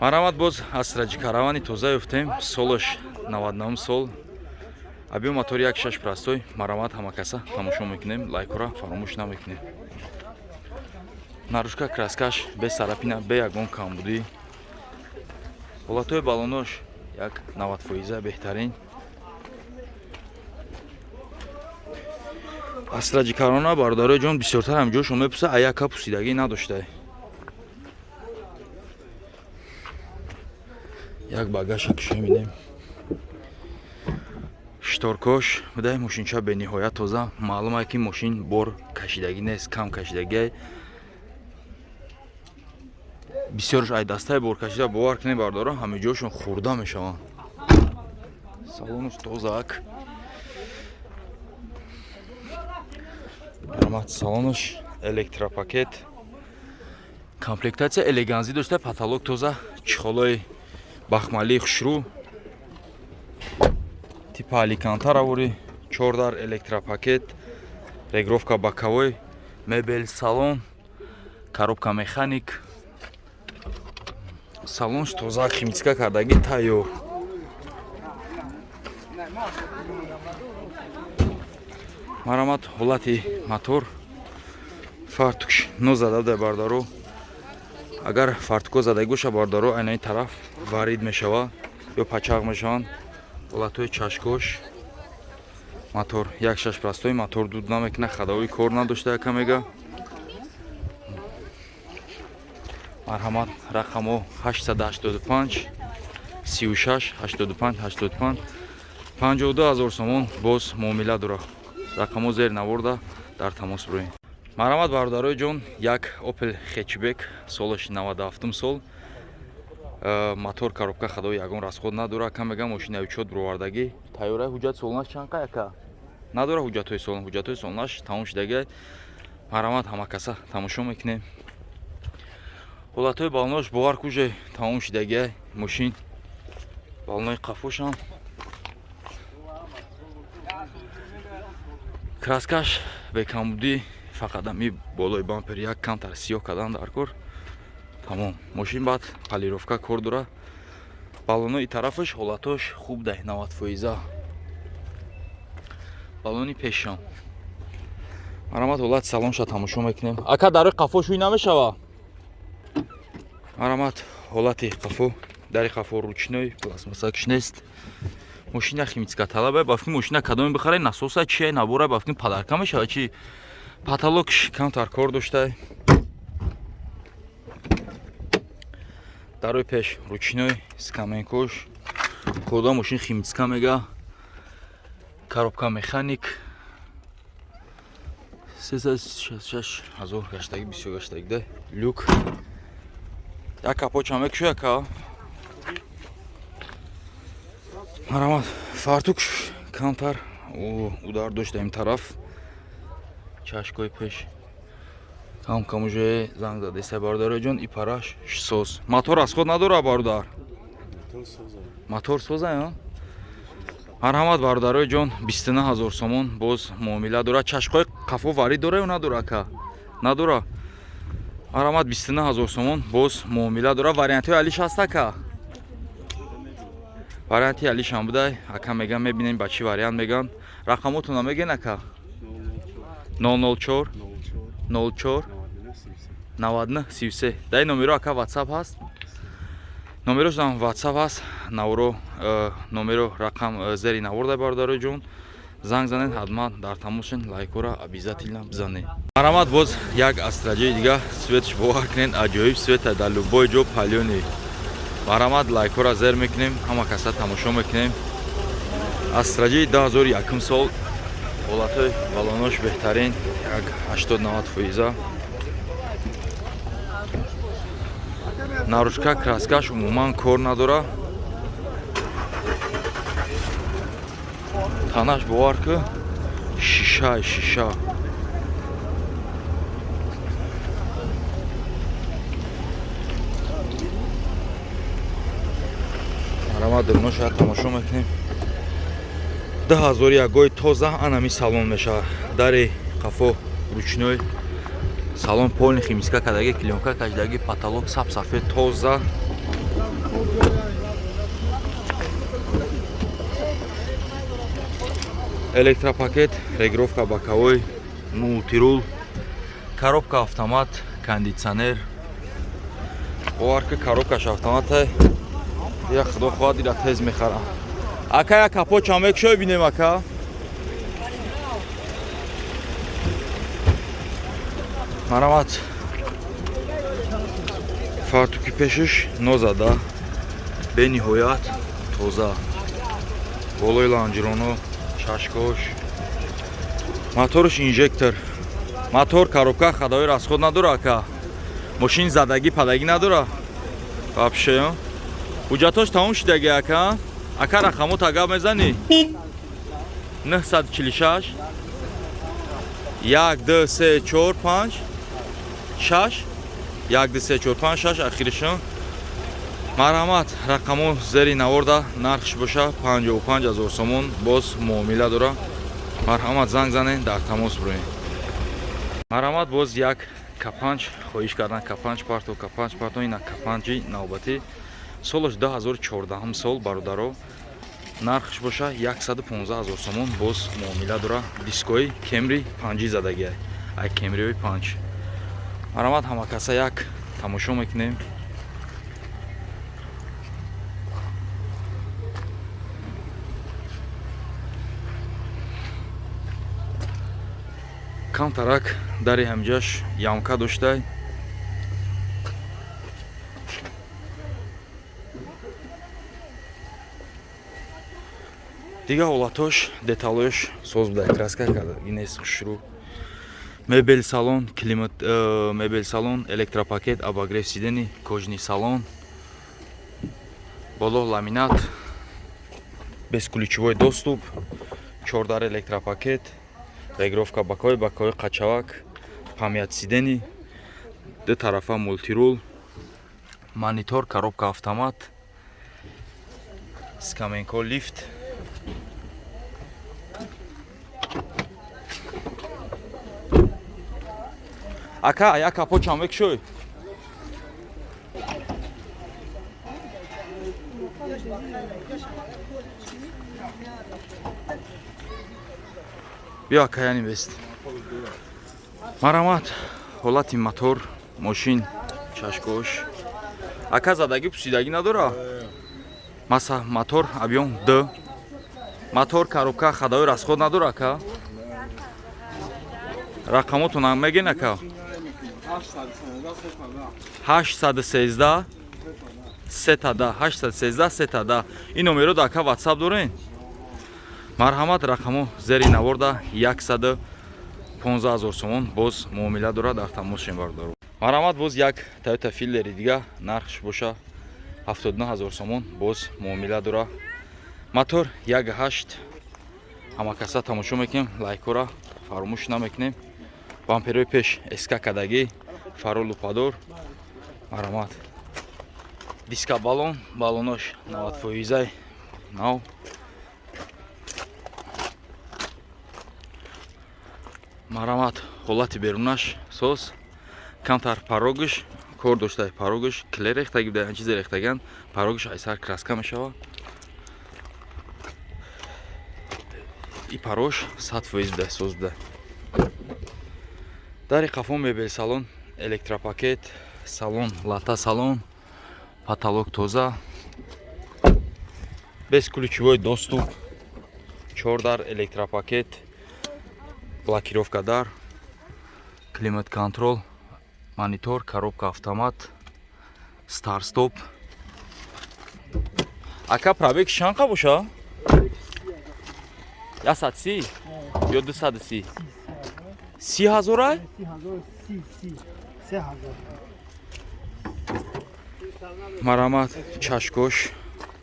Марҳамат, боз Астра Ҷи Каравани тоза ёфтем, солаш 99 сол, объём мотори 1.6 простой. Марҳамат, ҳамакаса тамошо мекунем, лайкора фаромӯш намекунем. Наружка, краскаш бе царапина, бе ягон камбудӣ. Ҳолатҳои балонош як 90 фоиза, беҳтарин. Астра Ҷи Каравана, бародарои ҷон, бисёртар ҳам ҷошон мепурса, а яка пусидагӣ надоштай. Як багаша кушоем, бинем, шторкош будай. Мошинча бениҳоят тоза, маълум ае, ки мошин бор кашидагӣ нест, кам кашидагиай. Бисёрш ай дастаи бор кашида, бовар кунед, бародаро, ҳамеҷошон хурда мешаванд. Салонаш тозаак. Марҳамат, салонаш электропакет, комплектация элеганзӣ дошта, потолок тоза, чехолои бахмалии хушрӯ, типа аликантара вори, чордар, электропакет, регулировка боковой, мебел салон, коробка механик. Салонш тоза, химчистка кардагӣ, тайёр. Марҳамат, ҳолати мотор, фартукш нозада буда, бародаро. Агар фартуко задагӣ боша, бародаро, айнаи тараф варид мешавад ё пачақ мешаванд. Ҳолатҳои чашкош, мотор 1.6 простой, мотор дуд намекунад, ходовой кор надошта, яка мега. Марҳамат, рақамо 885 36 85 85, 52 ҳазор сомон, боз муомила дора. Рақамо зер наворда, дар тамос бироед. Марҳамат, бародарои ҷон, як Опел хетчбек, солаш 97 сол, мотор, коробка, ходовой ягон расход надора, кам мегам, мошини учёт бировардагӣ, тайёраи. Ҳуҷҷат солонаш чанд қа, яка надора ҳуҷҷатҳои солон, ҳуҷҷатҳои солонаш тамом шудагиай. Марҳамат, ҳамакаса тамошо мекунем. Ҳолатҳои балонош, бовар куже, тамом шудагиай мошин. Балонои қафошам, краскаш бекамбудӣ, фақат ами болои бампер як камтар сиёҳ кардан дар кор, тамом. Мошин баъд полировка кор дора. Балонои тарафаш ҳолатош хуб дай, 90 фоиза. Балони пешам. Марҳамат, ҳолати салонша тамошо мекунем. Ака, дарои қафо шӯй намешава? Марҳамат, ҳолати қафо, дари қафо ручной, пластмассакш нест. Мошина химическа талаба. Ба фикри мошина кадоме бихарай, насоса чия набора, ба фикри подарка мешава чи. Потолокш камтар кор доштай. Дарои пеш ручной, скаменкош кода. Мошин химчистка мега, коробка механик, 366 ҳазор гаштагӣ, бисёр гаштагӣ да. Люк як капоча мекушо, яка. Марҳамат, фартук камтар удар дошта ин тараф. Чашкои пеш кам кам уже занг задеста. Бародарои ҷон, и параш соз. Мотор расход надора, бародар, мотор соза. Марҳамат, бародарои ҷон, 29 ҳазор сомон, боз муомила дора. Чашқҳои қафо варид дора ё надора, ака? Надора. Марҳамат, 29 ҳазор сомон, боз муомила дора. Вариантҳои алиш ҳаст, ака? Варианти алишам будай, ака меган. Мебинем, ба чӣ вариант меган. Рақамотона меген, ака? 004 04 99 33. Дар ин номеро, ака, ватсап ҳаст? Номерошам ватсап ҳаст. Наворо номеро рақам зери навор дай. Бародарои ҷон, занг занед, ҳатман дар тамос шен, лайкора обязательно бизанед. Марҳамат, боз як Астраҷаи дига. Цветш, бовар кунед, аҷоиб цвета, дар любой ҷо палёный. Марҳамат, лайкора зер мекунем, ҳама каса тамошо мекунем. Астраҷаи 2001 сол, ҳолатҳои балонош беҳтарин, як 80-90 фоиза. Наружка, краскаш умуман кор надора. Танаш, бовар ку, шиша, шиша. Марҳамат, дуруноша тамошо мекунем. 2001-гои тоза, анами салон мешавад. Дари қафо ручной, салон полный химчистка кардаги, клеёнка кашидаги, потолок сап сафед, тоза. Электропакет, регировка боковой, мультирул, коробка автомат, кондитсионер. Бовар ки, коробкаш автомата. Я, худо хоҳад, ира тез мехарам. Ака, як капот чам мекушой, бинем, ака. Марамат, фартуки пешиш нозада, бениҳоят тоза, болои лонжероно, чашкош. Моторш инжектор. Мотор, коробка ходовой расход надора, ака? Мошин задагӣ падагӣ надора вообще? Ҳуҷҷатош тамом шидаги, ака? Ака, рақамо тагаб мезанӣ? 946 1 2 3 4 5 6 1 2 3 4 5 6 ахиришон. Марҳамат, рақамо зери наворда. Нархш боша 55 ҳазор сомон, боз муомила дора. Марҳамат, занг занен, дар тамос бироем. Марҳамат, боз як К5 хоҳиш кардан. К5 парто, К5 парто. Ина К5-и навбатӣ, солаш 2014 сол, бародаро. Нархш боша 115 ҳазор сомон, боз муомила дора. Дискои Кемри панҷи задагиай, ай Кемриои панҷ. Марҳамат, ҳамакаса як тамошо мекунем. Камтарак дари ҳамҷаш ямка доштай. Дигар ҳолатош, деталош соз буда, краска карда инес, хушрӯ. Мебел салон, климат, мебел салон, электропакет, обогрев сидений, кожаный салон, боло ламинат, бесключевой доступ, чордар электропакет, регировка боковой, боковой қачавак, память сидений, ду тарафа мультирул, монитор, коробка автомат, скаменко, лифт. Ака, як капот чанд мекушой? Биё, ака, яни бест. Марҳамат, ҳолати мотор, мошин, чашкош. Ака, задагӣ пусидагӣ надора? Маса мотор объём д. Мотор, коробка ходовой расход надора, ака? Рақамотон меген, ака? 813 сетада 813 сетада. Ин номеро да, ака, Ватсап дорен? Марҳамат, рақамо зери наворда. 115 ҳазор сомон, боз муомила дора, дар тамос шем, бародаро. Марҳамат, боз як Тойота Филдери дига, нархш боша 79 ҳазор сомон, боз муомила дора. Мотор 1.8. Ҳамакаса тамошо мекунем, лайкора фаромӯш намекунем. Бамперои пеш СК кадагӣ, фаро лупадор. Марҳамат, диска, баллон, баллонош 90 фоизай нав. Марҳамат, ҳолати берунаш соз. Камтар порогш кор дошта, порогш клей рехтаги буда, чизе рехтаган. Порогш айсар краска мешавад. И парош 100% буда, соз буда. Дари қафо, мебел салон, электропакет, салон лата, салон, потолок тоза, бесключевой доступ, чордар электропакет, блокировка дар, климат контрол, монитор, коробка автомат, старт стоп. Ака, пробег чанқа боша? 130 ё 230 30 ҳазорай? 3000. Марҳамат, чашкош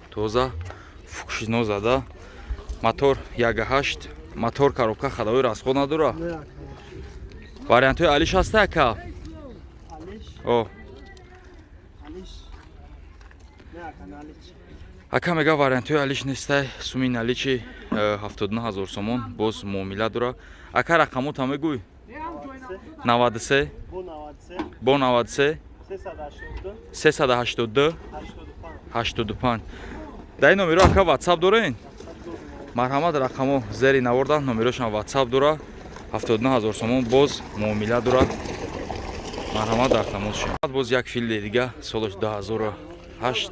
тоза, фукшино зада. Мотор 1.8. Мотор, коробка ходовой расход надора? Вариантҳои алиш ҳаста, ака? О, ака мега, вариантҳои алиш нестай. Суми наличи 79 ҳазор сомон, боз муомила дора. Ака, рақамота мегӯй? 93 бо 93 382. 85. Дар ин номеро ака WhatsApp дорен? Марҳамат, рақамо зери наворда, номерошам WhatsApp дора. 79 ҳазор сомон боз муомила дорад. Марҳамат, дар тамос шавед. Боз як филди дига, солаш 2008,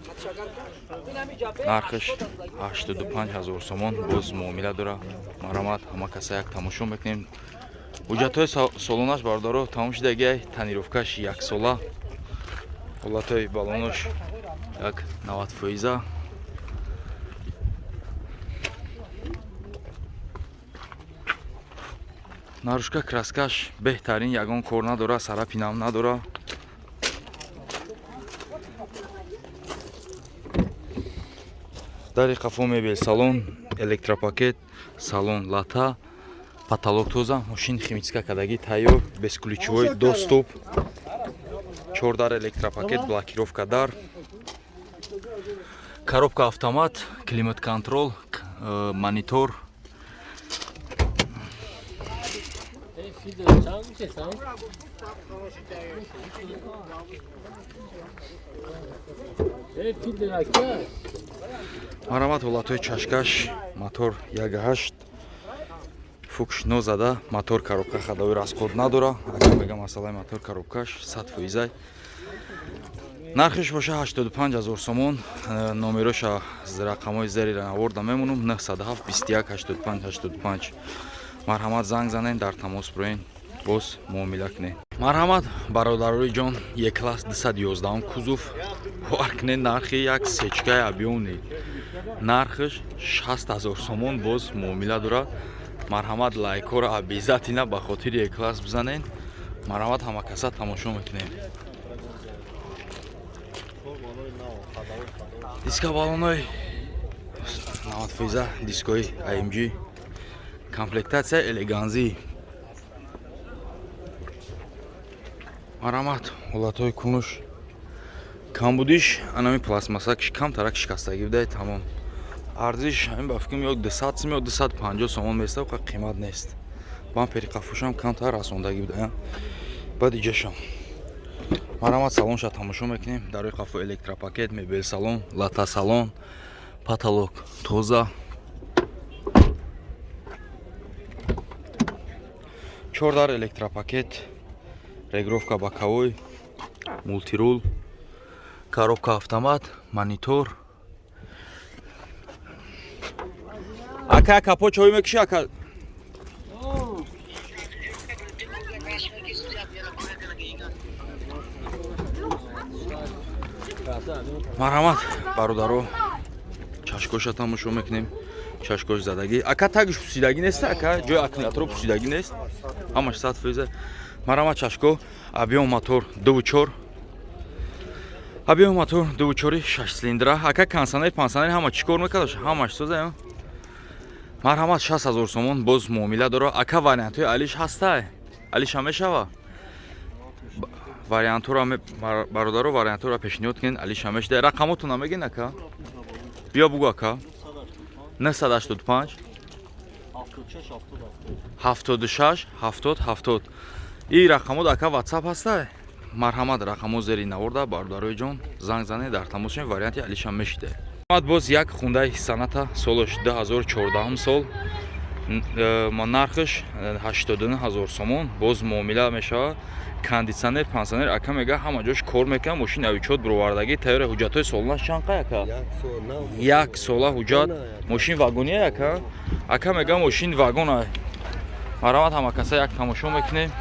нархаш 85 ҳазор сомон, боз муомила дора. Марҳамат, ҳама каса як тамошо мекунем. Ҳуҷҷатҳои солонаш, бародаро, тамом шудагиай, тонировкаш яксола, ҳолатҳои балонош як 90 фоиза. Наружка краскаш беҳтарин, ягон кор надора, сарапинам надора. Дари қафо мебел салон, электропакет, салон лата, потолок тоза, мошин химчистка кардагӣ тайёр, бесключевой доступ, чор дар электропакет, блокировка дар, коробка автомат, климат контрол, монитор. Марҳамат, ҳолатҳои чашкаш, мотор 1.8, фукш нозада, мотор коробка ходовой расход надора. Ака мега, масъалаи мотор коробкаш 100 фоизай. Нархиш боша 85 ҳазор сомон. Номероша рақамҳои зери наворда мемонам: 907 21 85 85. Марҳамат, занг занен, дар тамос бироен, боз муомила кунед. Марҳамат, бародарои ҷон, Е-класс 211 кузов. Бовар кунед, нархи як сечкаи объёмный, нархаш 60 ҳазор сомон, боз муомила дорад. Марҳамат, лайкҳоро обязательно ба хотири Е-класс бизанен. Марҳамат, ҳама каса тамошо мекунем. Диска балонои 90 фоиза, дискои AMG, комплектация элеганзӣ. Марҳамат, ҳолатҳои кунуш, камбудиш анами пластмасса камтарак шикастагӣ будай, тамом. Арзиш ҳамин ба фикрам ё 200 сум ё 250 сомон места, қа қимат нест. Бампери қафушам камтар расондагӣ буда, баъд иҷашам. Марҳамат, салонша тамошо мекунем. Дарои қафо электропакет, мебел салон, лата салон, потолок тоза, чор дар электропакет, регулировка боковой, мультирул, коробка автомат, монитор. Ака, капо чой мекуши, ака? Марҳамат, бародаро, чашкоша тамошо мекунем. Чашкош задагӣ, ака, тагиш пусидагӣ нест, ака, ҷои аккумуляторо пусидагӣ нест, ҳамаш 100%. Марҳамат, чашко, объём мотор 2.4, объём мотор 2.4, шаш цилиндра. Ака, кондиционер, пансионер ҳама чӣ кор мекард, ҳамаш соза. Марҳамат, 60 ҳазор сомон, боз муомила дора. Ака, вариантҳои алиш ҳастай, алиша мешава? Вариантҳоро, бародаро, вариантҳоро пешниҳод кунед, алиша мешуда. Рақамотона мегин, ака? Биё, бугу, ака. 985 76 70 70. И рақамот, ака, WhatsApp ҳастай? Марҳамат, рақамо зери наворда, бародарои ҷон, занг занед, дар тамос шавед, варианти алиша мешида. Боз як хундаи Соната, солаш 2014 сол, нархаш 89 ҳазор сомон, боз муомила мешавад. Кондиционер, пансионер, ака мега, ҳама ҷош кор мекунад, мошин авичот бировардагӣ тайёра. Ҳуҷҷатҳои солонаш чанд қай, ака? Як сола ҳуҷҷат. Мошин вагония, ака? Ака мега, мошин вагона. Марҳамат, ҳама каса як тамошо мекунем.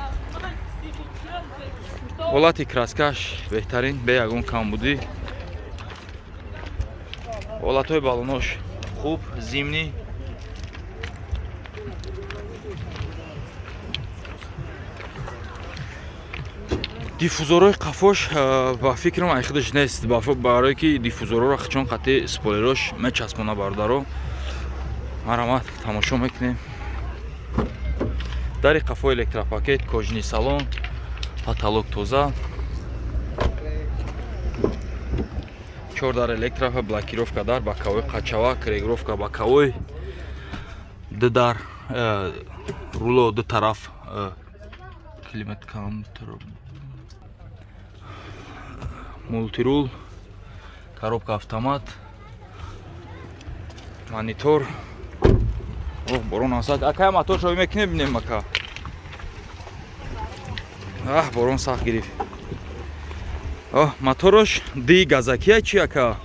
Ҳолати краскаш беҳтарин, бе ягон камбудӣ. Ҳолатҳои балонош хуб, зимний. Диффузорҳои қафош ба фикрам айхудаш нест, барое ки диффузорҳоро чон қати спойлерош мечаспона. Бародаро, марҳамат, тамошо мекунем. Дари қафо электропакет, кожаный салон, потолок тоза, чор дар электро, блокировка дар боковой, қачавак, регулировка боковой, ду дар руло, ду тараф климат контрол, мультирул. Коробка автомат, монитор. Оҳ, борон асад. Акая, мотор шои мекунем, бинем, ака. Аҳ, борон сахт гирифт. Оҳ, моторош ди газакия чи, ака?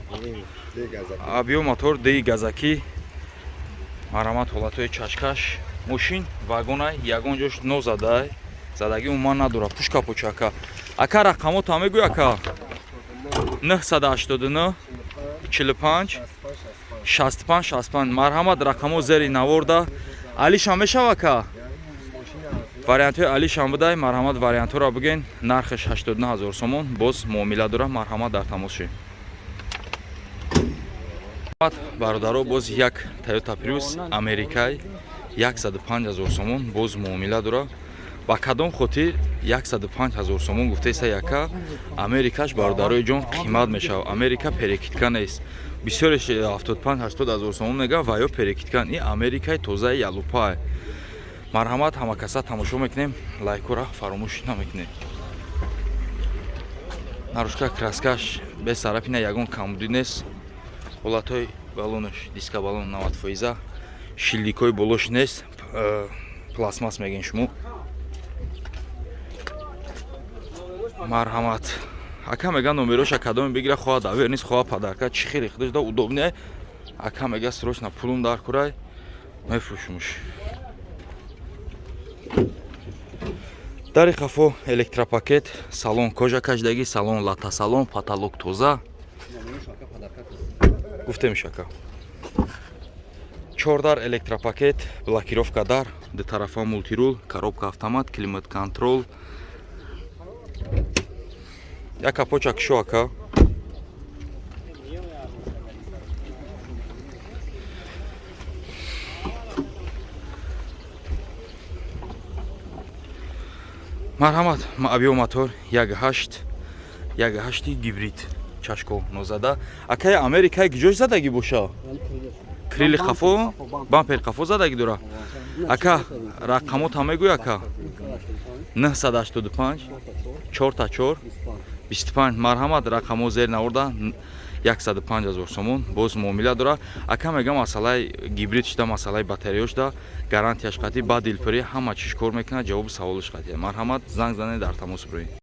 Биё, мотор ди газакӣ. Марҳамат, ҳолатҳои чашкаш. Мошин вагонай, ягон ҷош нозадай, задагӣ умуман надорад. Пушка поча, ака. Ака, рақамота мегӯй, ака. 989 45 65 65. Марҳамат, рақамо зери наворда. Алишам мешава, ака? Вариантҳои алишам будай. Марҳамат, вариантҳоро бигӯен. Нархаш 89 ҳазор сомон, боз муомила дорад. Марҳамат, дар тамос шед. Бародаро, боз як Toyota Prius Америкай, 105 ҳазор сомон, боз муомила дорад. Ба кадом хотир 105 ҳазор сомон гуфтеса яка? Америкаш, бародарои ҷон, қимат мешавад. Америка перекидка нест. Бисёреш 75 80 ҳазор сомон мега ва ё перекидка. И Америкаи тозаи ялупай. Марҳамат, ҳамакаса тамошо мекунем, лайкора фаромӯш намекунем. Наружка краскаш бесарапина, ягон камбудӣ нест. Ҳолатҳои баллонаш, диска баллон 90 фоиза, шилдикҳои болош нест, пластмасс мегӯен шумо. Марҳамат, ака мега, номероша кадоме бигира, хоҳа давер нест, хоҳа подарка, чӣ хеле худаш да удобный. Ака мега, срочно пулум дар курай, мефурӯшумуш. Дари хафо электропакет, салон кожа кашидагӣ, салон лата, салон потолок тоза. Гуфтемиш, ака, чордар электропакет, блокировка дар дутарафа, мультирул, коробка автомат, климат контроль. Як капоча кишо, ака. Марҳамат, объём мотор 1,8, 1,8 гибрид, чашко нозада. Акай, Америкай гиҷош задагӣ боша? Крили хафо, бампер хафо задагӣ дора. Ака, рақамота мегӯй, ака. 985 44 25. Марҳамат, рақамо зер наворда. 105 ҳазор сомон, боз муомила дора. Ака мега, масъалаи гибрид шуда, масъалаи батареё шуда, гарантияш қатъӣ, ба дилпурӣ ҳама чиш кор мекунад, ҷавоби саволаш қатъия. Марҳамат, занг занед, дар тамос бироед.